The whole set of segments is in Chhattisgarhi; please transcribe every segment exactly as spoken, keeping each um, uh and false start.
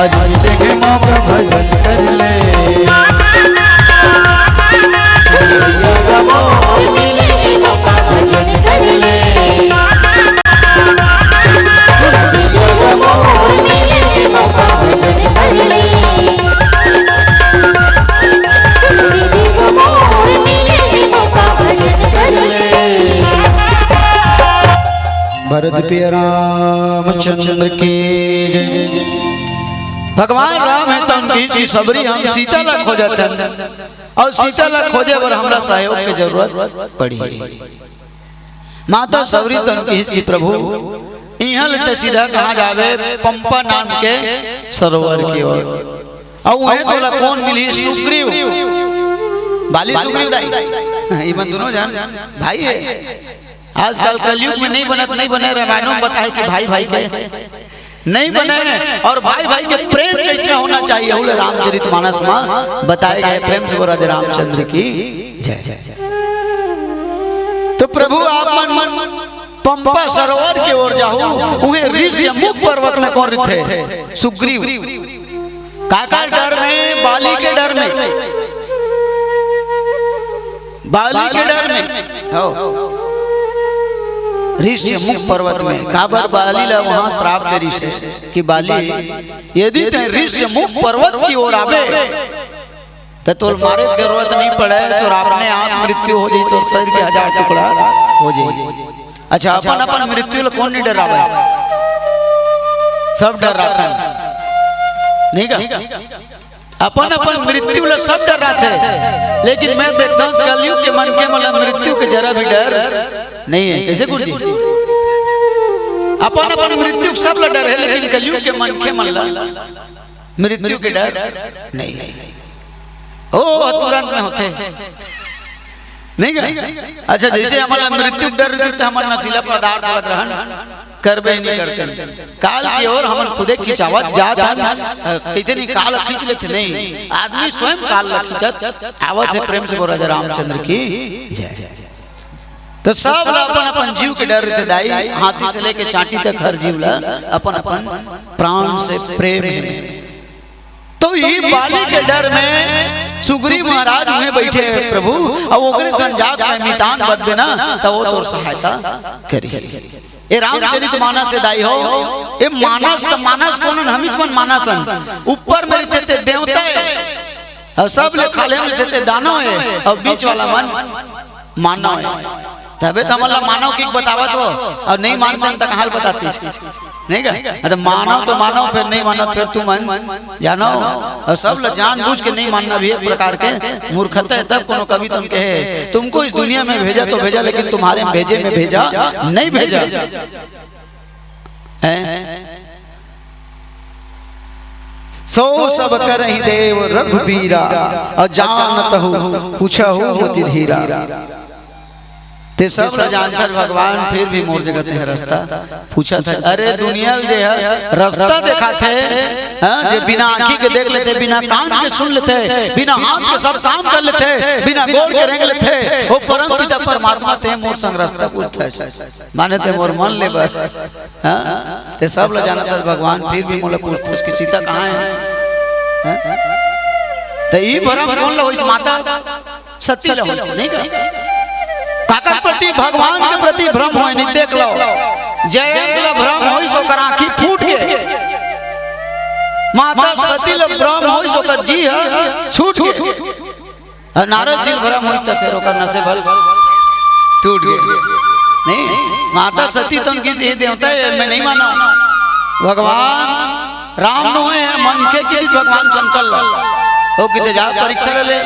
आज मिले के मौका भजन कर ले। भरत प्रिय रामचंद्र की जय। भगवान राम हे त उनकी की सबरी हम सीता ला खोजत हन, अउ सीता ला खोजे बर हमरा सहयोग के जरूरत पड़ी। माता सबरी त उनकी की प्रभु इहां ले त सीधा कहां जाबे? पंपा नाम के सरोवर की ओर। अउ उहें तोला कोन मिलही? सुग्रीव। बाली सुग्रीव दाई। इमन दुनों झन भाई हे। आजकल कलयुग में नहीं बनत, नहीं बने, रामायणों में बताए कि भाई भाई के नहीं बने, अउ भाई भाई के प्रेम कइसने होना चाहिए, ओला रामचरित मानस में बताए गए। प्रेम से बोल राधे रामचंद्र की जय। तो प्रभु आप मन पंपा सरोवर के ओर जाहू, उहें ऋष्यमूक पर्वत में कोन रहिथे? सुग्रीव। काकर डर में? बाली के डर में। बाली के डर में। हो। ऋष्यमूक पर्वत में। काबर बाली ला उहां श्राप दे रिहिसे कि बाली, यदि तैं ऋष्यमूक पर्वत की ओर आबे, त तोला मारे के जरूरत नहीं पड़े, तोर अपने आप मृत्यु हो जाही, तोर शरीर के हजार टुकड़ा हो जाही। अच्छा, अपन अपन मृत्यु ला कोन नहीं डरावे? सब डराथन, नहीं का? अपन अपन मृत्यु ला सब डराथे, लेकिन मैं देखथंव कलयुग के मनखे मन ला मृत्यु के जरा भी डर नहीं हे। कइसे गुरुजी? अपन अपन मृत्यु के सब ला डर हे, लेकिन कलयुग के मनखे मन ला मृत्यु के डर नहीं हे। ओ, तुरंत में होथे। नहीं का? अच्छा, जइसे हमन ला मृत्यु के डर रहितिस त हमन नशीला पदार्थ ला ग्रहण करबे नहीं करतेन। काल के ओर हमन खुदे खिंचावत जात हन, अ, कहिथे नहीं, काल खींच लेथे नहीं, आदमी स्वयं काल ला खींचत आवत हे। प्रेम से बोल राधे रामचंद्र की जय। त सब ला अपन अपन जीव के डर रहिथे दाई, हाथी से लेके चांटी तक हर जीव ला अपन अपन प्राण से प्रेम हे। तो ये बाली के डर में सुग्रीव महाराज उहें बइठे हे प्रभु, अउ ओकरे संग जाके मितान बदबे ना, त ओ तोर सहायता करिही। ए रामचरित मानस हे दाई हो, ए मानस त मानस कोन हन? हमीच मन मानस हन। ऊपर में रहिथे ते देवता हे, अउ सब ले खाल्हे में रहिथे ते दानव हे, अउ बीच वाला मन मानव हे। तभे त हमन ला मानव कहिके बतावत हो, अउ नहीं मानतेन त कहां ले बतातिस? नहीं का? अरे मानव तो मानव, फेर नहीं मानव, फेर तुमन जानो, अउ सब ला जानबूझ के नहीं मानना भी एक प्रकार के मूर्खता हे। तब कोनो कवि तुम कहे, "तुमको इस दुनिया में भेजा तो भेजा, लेकिन तुम्हारे भेजे में भेजा नहीं भेजा।" हैं? "सो सब करहिं देव रघुबीरा, अउ जानत हूँ पूछहु मति धीरा।" ते सब ला जानथस भगवान, फिर भी मोर जगह ते रस्ता पूछत हस। अरे दुनिया ल जे हे रस्ता देखाथे, हाँ, जे बिना आंखी के देख लेथे, बिना कान के सुन लेथे, बिना हाथ के सब काम कर लेथे, बिना गोड़ के रेंग लेथे, ओ परम पिता परमात्मा ते मोर संग रस्ता पूछथस। माने ते मोर मन ले बर, हाँ? ते सब ला जानथस भगवान, फिर भी मोला पूछथस कि सीता कहाँ हे? हाँ? त ई भरम कोन ला होइस? माता सती ला होइस, नहीं का? काकर प्रति? भगवान के प्रति भ्रम होय नहीं, देख लो। जयंत ला भ्रम होइस, ओकर आंखी फूट गे। माता सती ला भ्रम होइस, ओकर जी ह छूट गे। अउ नारद जी ल भरम होइस त फेर ओकर नसेब टूट गे। नहीं, माता सती त उनकी से देवता हे, मैं नहीं मानव। भगवान राम नोहे हे, मनखे कहिथे भगवान शंकर ला। ओ कहिथे जा परीक्षा ले ले।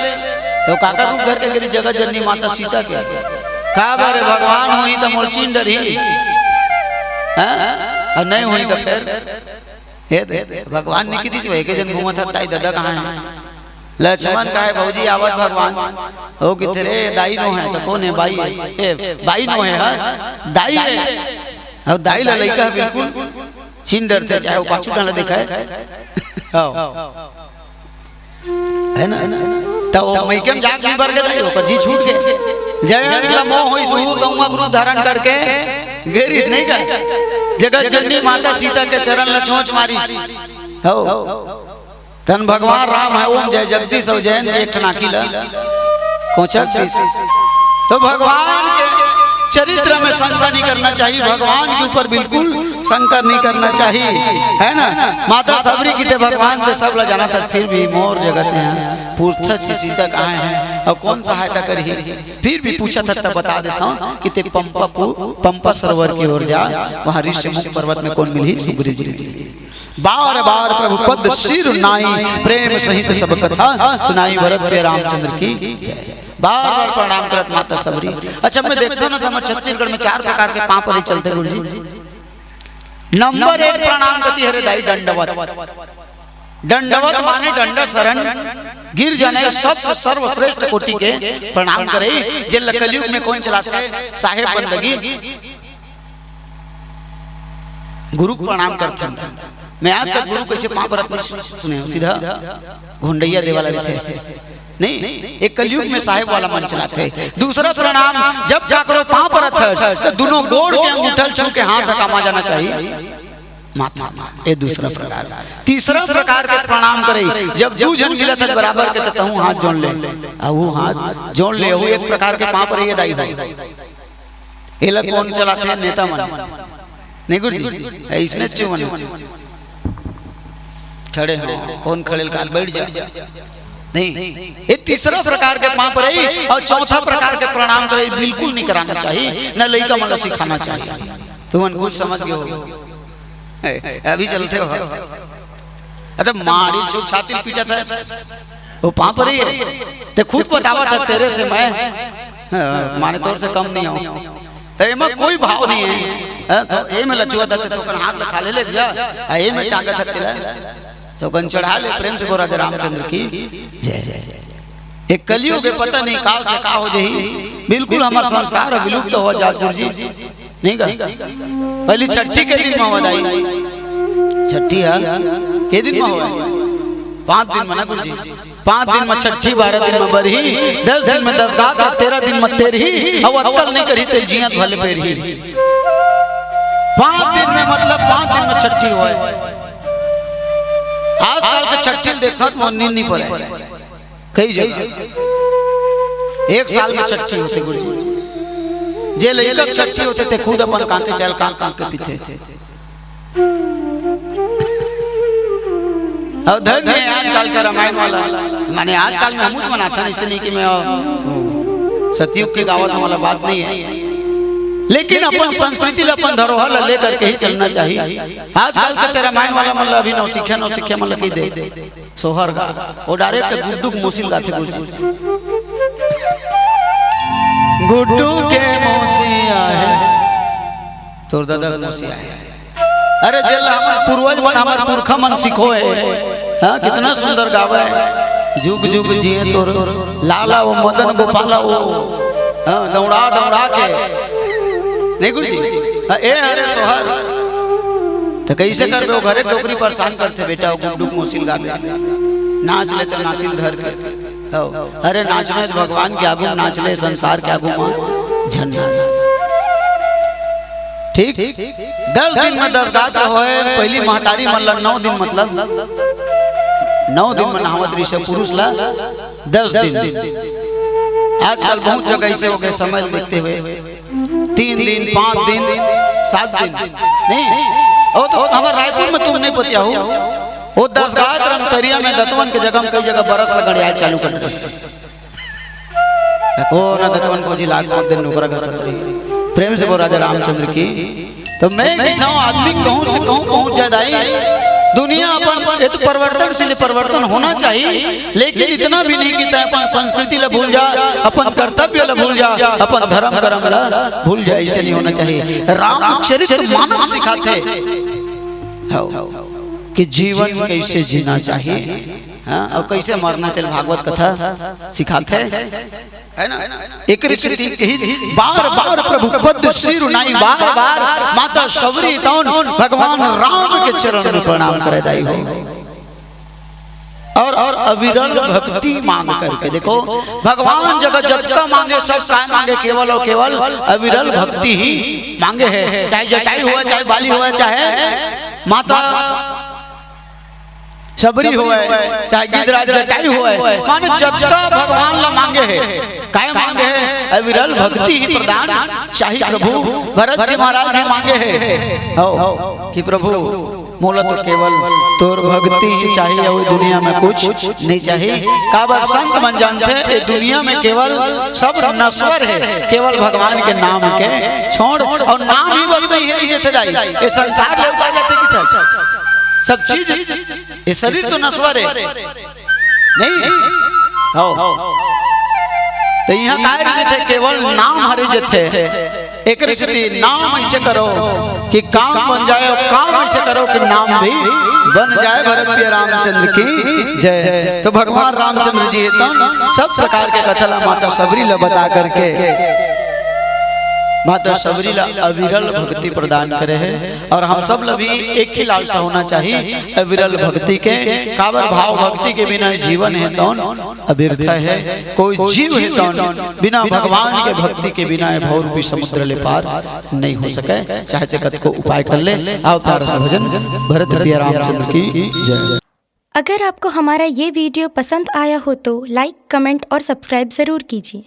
ओ काकर रूप धर के गे रिहिस? जगत जननी माता सीता के। काबर भगवान होही त मोर चीन डरही। हाँ? अउ नहीं होही त फेर? हे दे, भगवान नहीं कहिस, एके झन घूमत हस, दाई ददा कहाँ हे? लक्ष्मण कहे, भौजी आवत भगवान। ओ कहिथे, रे दाई नोहे, त कोन हे? बाई हे। ए, बाई नोहे, हाँ? दाई हे। अउ दाई ला लइका हे बिल्कुल। चीन डरथे, चाहे ओ पाछू डाला दिखाए। हाँ। हे ना? त ओ मइके म जाके नहीं बर गे दाई, ओकर जी छूट गे। जयंत ला मोह होइस, उहू गौवा के रूप धारण करके गे रिहिस, नहीं का? जगत जननी माता सीता के चरण ला चोंच मारिस। हो, तन भगवान राम हे, ओम जय जगदीश अउ जयंत एक ठन आँखी ला कोचक दिस। तो भगवान के चरित्र में शंका नहीं करना चाहिए, भगवान के ऊपर बिल्कुल शंका नहीं करना चाहिए, है ना? माता सबरी किथे भगवान ते सब ला जानत हे, फिर भी मोर जगत हे, पूछथस कि सीता कहाँ हे अउ कौन सहायता करही, फिर भी पूछत हे त बता देथंव कि ते पंपा पु-, पंपा सरोवर की ओर जा, वहाँ ऋष्यमूक पर्वत में कोन मिलही? सुग्रीव जी मिलही। बार बार प्रभु पद सिर नाई, प्रेम सहित सब कथा सुनाई, भरत प्रिय रामचंद्र की जय। बार बार प्रणाम करत माता सबरी। अच्छा, मैं देखथंव ना, तो हमर छत्तीसगढ़ में चार प्रकार के पाँव परई चलथे गुरुजी। नंबर एक प्रणाम कति हरे दाई? दंडवत। दंडवत माने दंड शरण, गिर जाना, सबसे सर्वश्रेष्ठ कोटि के प्रणाम करई। जेला कलयुग में कोन चलाथे? साहेब बंदगी। गुरु के प्रणाम करथन। मैं आज तक गुरु कइसे पाँव परत नहीं सुने हंव, सीधा घोंडइया दे वाला रहिथे। नहीं, एक कलयुग में साहेब वाला मन चलाथे। दूसरा प्रणाम, जब काकरो पाँव परत हस, त दूनों गोड़ के अंगूठा ल छू के हाथ हकामा जाना चाहिए। माथा, ये दूसरा प्रकार। तीसरा प्रकार के प्रणाम करई, जब दू झन मिलत हे बराबर के, त तहूँ हाथ जोड़ ले, अउ वो हाथ जोड़ ले, वो एक प्रकार के पाँव परई हे दाई हो। एला कोन चलाथे? नेता मन। नहीं गुरुजी, अइसने चुमन खड़े हो, कोन खड़े ल काल बैठ जा। नहीं, ये तीसरा प्रकार के पाँव परई अउ चौथा प्रकार के प्रणाम करई बिल्कुल नहीं कराना चाहिए, न लइका मन ला सिखाना चाहिए। तुमन कुछ समझ गए हो? ए, अभी चलथे हो। अरे माड़ी चुप छाती ल पीटत हे, वो पाँव परई हे। ते खुद बतावत हे, तेरे से मैं, हाँ, माने तोर से कम नहीं हंव। त एमा कोई भाव नहीं हे। हाँ, त एमे लचुवत हे, त ओकर हाथ ला खाल्हे ले जा, आ एमे टांगत हे तेला, त ओकन चढ़ा ले। प्रेम से बोल राजा रामचंद्र की जय। ये कलयुग हे, पता नहीं काल से का हो जाही। बिल्कुल हमर संस्कार विलुप्त हो जात गुरुजी। नहीं का? पहली छठी के दिन में होवय दाई? छठी हा के दिन में होवय? पाँच दिन में ना गुरुजी। पाँच दिन में छठी, बारह दिन में बरही, दस दिन में दस गात, तेरह दिन में तेरही, अउ अतका ल नहीं करही तेला जियत भले पेरही। पाँच दिन में, मतलब पाँच दिन में छठी होवय। आजकल के छठी ल देखथन त मोर नींद नहीं परे। कई जगह एक साल में छठी होथे गुरुजी। जे लइका के छठी होथे ते खुद अपन कांके चल कांक कांक के पीथे। अउ धन्य हे आजकल के रामायण वाला, माने आजकल में हमू मनाथन, अइसे नहीं कि मैं, अ, सतयुग के गावत हंव वाला बात नहीं हे, लेकिन अपन संस्कृति ला, अपन धरोहर ला लेकर के ही चलना चाहिए। आजकल के ते रामायण वाला मन ला अभी नौसिखिया, नौसिखिया मन ला कहि दे। सोहर गा, वो direct गुड्डू के मौसी ल गाथे गुड्डू। गुड्डू के मौसी आहे, तोर ददा के मौसी आहे। अरे जेला हमर पूर्वज मन, हमर पुरखा मन सिखोय हे। हाँ, कितना सुंदर गावय हे। जुग जुग जिए तोर लाला वो मदन गोपाला वो। हाँ, दौड़ा दौड़ा के। नहीं गुरुजी? हाँ, ए हरे सोहर। त कइसे करबे? वो घरे डोकरी परेशान करथे, बेटा, वो गुड्डू के मौसी ल गाबे। नाच ले त नाती ल धर के। हो। अरे नाचना हे त भगवान के आगू म नाच ले, संसार के आगू म झन नाच। ठीक? दस दिन में दस गात होय, पहली महतारी मन ला नौ दिन, मतलब नौ दिन में नहावत रहिस पुरुष ला दस दिन। आजकल बहुत जगह अइसे हो गए, समय देखते हुए तीन दिन, पाँच दिन, सात दिन। नहीं, वो तो हमारे रायपुर में तुम नहीं पतिया हो, वो दस गात रंग तरिया में दतवन के जगह में कई जगह बरस लगड़िया चालू कर रहे। कोन दतवन को जी लाख मत दिन नोकरा का सतरी। प्रेम से बोल राजा रामचंद्र की। तो मैं कहता हूँ, आदमी कहूँ से कहूँ पहुँच जाए दाई। दुनिया अपन, ये तो परिवर्तनशील, परिवर्तन होना चाहिए, लेकिन इतना भी नहीं कि तै अपन संस्कृति ला भूल जा, अपन कर्तव्य ला भूल जा, अपन धर्म कर्म ला भूल जा, ऐसे नहीं होना चाहिए। रामचरित मानस सिखाथे, हाँ, कि जीवन कैसे जीना चाहिए, हाँ, अउ कैसे मरना, तेला भागवत कथा सिखाथे, है ना? एकरे सेती कहिस, बार बार प्रभु पद सिर नाई, बार बार माता सबरी तौन भगवान राम के चरण में प्रणाम करे दाई हो। और, और अविरल भक्ति मांग करके, देखो, भगवान जगत जतका मांगे, सब काय मांगे? केवल और केवल अविरल भक्ति ही मांगे हे। चाहे जटायु होवय, चाहे बाली होवय, चाहे माता सबरी होवय, चाहे गिदराज जटायु होवय, माने जतका भगवान ला मांगे हे, काय मांगे हे? अविरल भक्ति ही प्रदान चाही प्रभु। भरत जी महाराज भी मांगे हे, हो, कि प्रभु मोला तो केवल तोर भक्ति ही चाही, अउ दुनिया में कुछ नहीं चाही। काबर संत मन जानथे, ये दुनिया में केवल सब नश्वर हे, केवल भगवान के नाम के छोड़, अउ नाम ही बस नहीं हे, नहीं हे दाई। ये संसार लौटा जाथे किथे? सब चीज, ये शरीर तो नश्वर हे, नहीं? हो। तो यहाँ काय रहिथे? केवल नाम हरे जथे। एकर सेती नाम ऐसे करो कि काम बन जाए, और काम ऐसे करो कि नाम भी बन जाए। भरत प्रिय रामचंद्र की जय। तो भगवान रामचंद्र जी हे तो सब प्रकार के कथा ला माता सबरी ला बता करके माता सबरी ला अविरल भक्ति प्रदान करे हे। और हम सब ला भी एक ही लालसा होना चाहिए, अविरल भक्ति के। काबर भाव भक्ति के बिना जीवन हे तौन अव्यर्थ हे। कोई जीव हे तौन बिना भगवान के भक्ति के बिना ये भवरूपी समुद्र ले पार नहीं हो सके। चाहे ते कतको उपाय कर ले। आओ प्यारा सा भजन भरत प्रिय रामचंद्र की जय। अगर आपको हमारा ये वीडियो पसंद आया हो तो लाइक, कमेंट और सब्सक्राइब ज़रूर कीजिए।